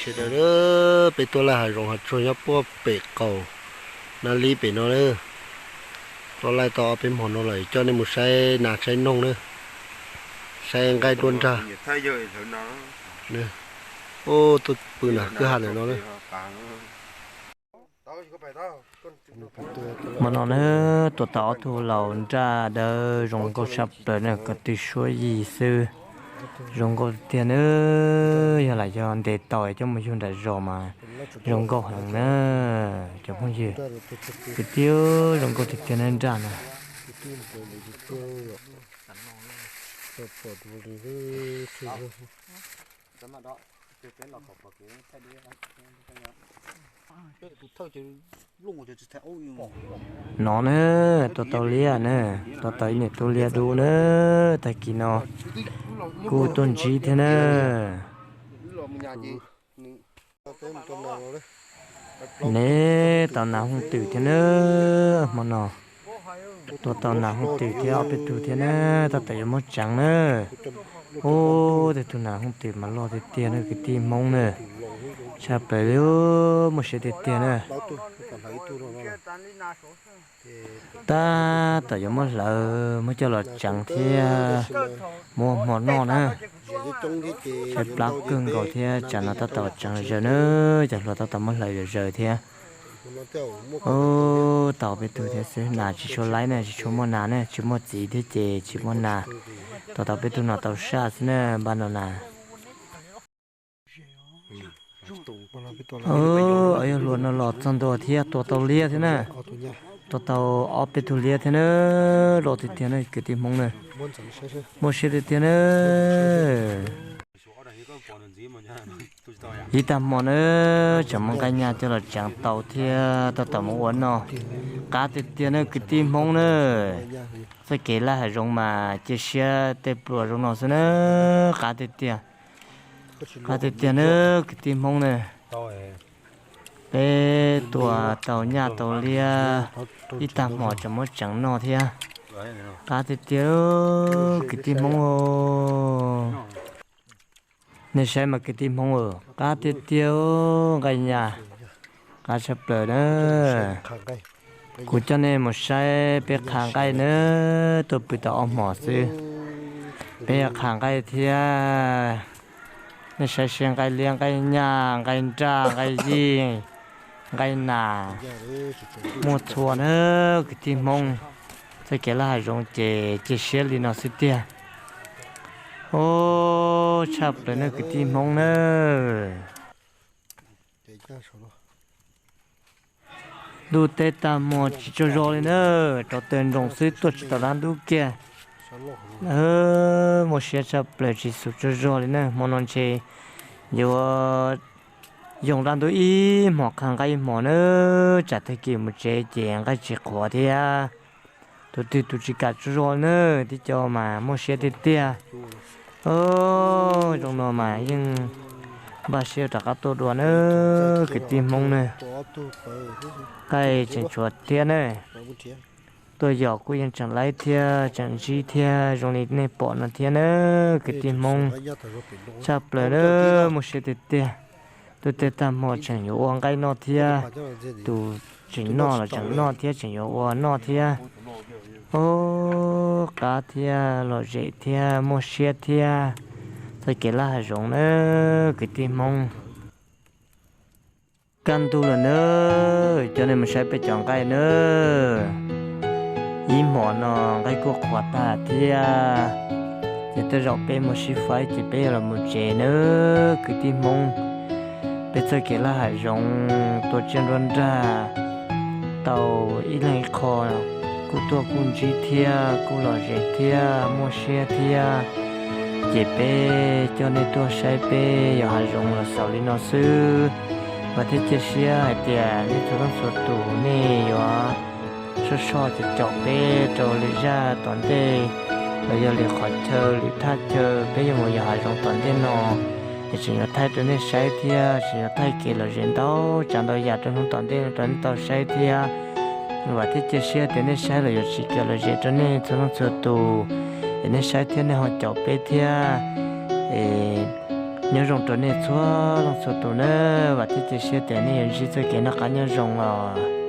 Sawv daws, peb tuaj laij hav zoov hav tsuag nyob puag pem qaum Nab Lib pem no na. Tuaj laij tau ob peb hmo no lawm, coj nej mus saib nas saib noog na, saib nqaij duab nrag. Ub, tuaj pw nram kwj ha ntawm no na. Hmo no na, tua tau ob tug laus nraj dawb zoo nkauj tshaj plaws na, ko tw suab yig xwb. Zoo nkauj tiag na, yog lam yog ntes tau coj mus yug nram zos mas zoo nkauj heev na. Cov phooj ywg, kwv tij, zoo nkauj tiag tiag na nraj na. No na, tua tau liab na, tua tau ib niam tub liab dub na, tag kis no kuj tuaj ntsib thiab na. Neb tau nas hooj twm thiab na, hmo no tua tau nas hooj twm thiab ob peb tug thiab na, tab tom yuav muab tseev na. Ub, tej tug nas hooj twm mas loj tiag tiag na kwv tij Hmoob na, tshaj plaws li, muaj siab tiag tiag na. Tab tom yuav muab hlawv muab coj los tseev thiab muab hmo noj na. Tshaib plab kawg nkaus thiab, tsam no tab tom tseev zaws na, cov hluas tab tom muab hlawv zaws zaws thiab. Ub, tau peb tug thiab xwb, nas tsis tshua laib na, tsis tshua muaj nas na, tsis muaj txiv thiab ces tsis muaj nas. Tua tau peb tug no tau saj xwb na, npaj no na. Yog hluas no los txog ntua thiab tua tau liab thiab na. Tua tau ob peb tug liab thiab na, loj tiag tiag na kwv tij Hmoob na. Muaj siab tiag tiag na. Ib tag hmo na, tseem muab nqaij nyaj coj los tseev tau thiab tab tom muab ua noj. Qab tiag tiag na kwv tij Hmoob na. Txoj kev laij hav zoov mas cia siab tej pluas zoo no xwb na. Qab tiag tiag, qab tiag tiag na kwv tij Hmoob na. Peb tua tau nyaj tau liab, ib tag hmo tseem muab tseev noj thiab. Qab tiag tiag kwv tij Hmoob. Nej saib mas kwv tij Hmoob, qab tiag tiag, nqaij nyaj qab tshaj plaws na. Kuv coj nej mus saib peb qha nqaij na, tuaj pw tau ob hmos xwb, peb qha nqaij thiab. Nej saib seb nqaij liab nqaij nyaj nqaij nraj nqaij yij nqaij nas muaj txhua na kwv tij Hmoob. Txoj kev laj hav zoov ces cia siab li no xwb tiag. Ub, tshaj plaws na kwv tij Hmoob na. Ntuj teb tag hmo tsis tsaug zog li na, rov tawg nroos xwb tuaj tsis tau dab ntub kiag. Muaj siab tshaj plaws tsis xum tsaug zog li na, hmo no ntshe yuav yoog dab ntub ib hmos qha nqaij ib hmos na, tsam tag kis mus tsev ces nqaij tsis qhuav thiab. Tus twg tus tsis kam tsaug zog na, tib co mas muaj siab tiag tiag. Zoo no mas yeej npaj siab rov qab tuaj dua na, kwv tij Hmoob na. Nqaij tseem tshuav thiab na, tuaj yos kuj yeej tseem laib thiab tseem ntsib thiab zoo li nej pom no thiab na, kwv tij Hmoob. Tshaj plaws na, muaj siab tiag tiag. Ntuj teb tag hmo tseem yuav ua nqaij noj thiab, tus tseem noj los tseem noj thiab tseem yuav ua noj thiab. Ub, qab thiab lom zem thiab muaj siab thiab. Txoj kev laj hav zoov na, kwv tij Hmoob. Kaj ntug lawm na, coj nej mus saib peb cov nqaij na. Ib hmos no nqaij kuj qhuav tag thiab, ces tej zaum peb mus sib faib ces peb yuav los mus tsev na, kwv tij Hmoob. Peb txoj kev laj hav zoov tua tsiaj nruab nrag tau ib leeg ib qho, kuj tuaj kuj ntsib thiab kuj lom zem thiab muaj siab thiab. Ces peb coj nej tuaj saib peb yos hav zoov los xaus li no xwb. Vam thiab cia siab hais tias nej txhua leej txhua tus nej yuav soj soj caum caum peb rau lwm zaj tom ntej, los yog lwm qhov chaw lwm thaj chaw peb yuav mus yos hav zoov tom ntej no, es tseem yuav thaij rau nej saib thiab tseem yuav thaij kev lom zem ntau tsav ntau yam rau hnub tom ntej no rau nej tau saib thiab. Vam thiab cia siab tias nej saib los yuav tsis kev lom zem rau nej txhua leej txhua tus, es nej saib thiab nej ho caum peb thiab. Es Nyob zoo rau nej txhua leej txhua tus nawb, vam thiab cia siab tias nej yuav ntsib txoj kev noj qab nyob zoo os.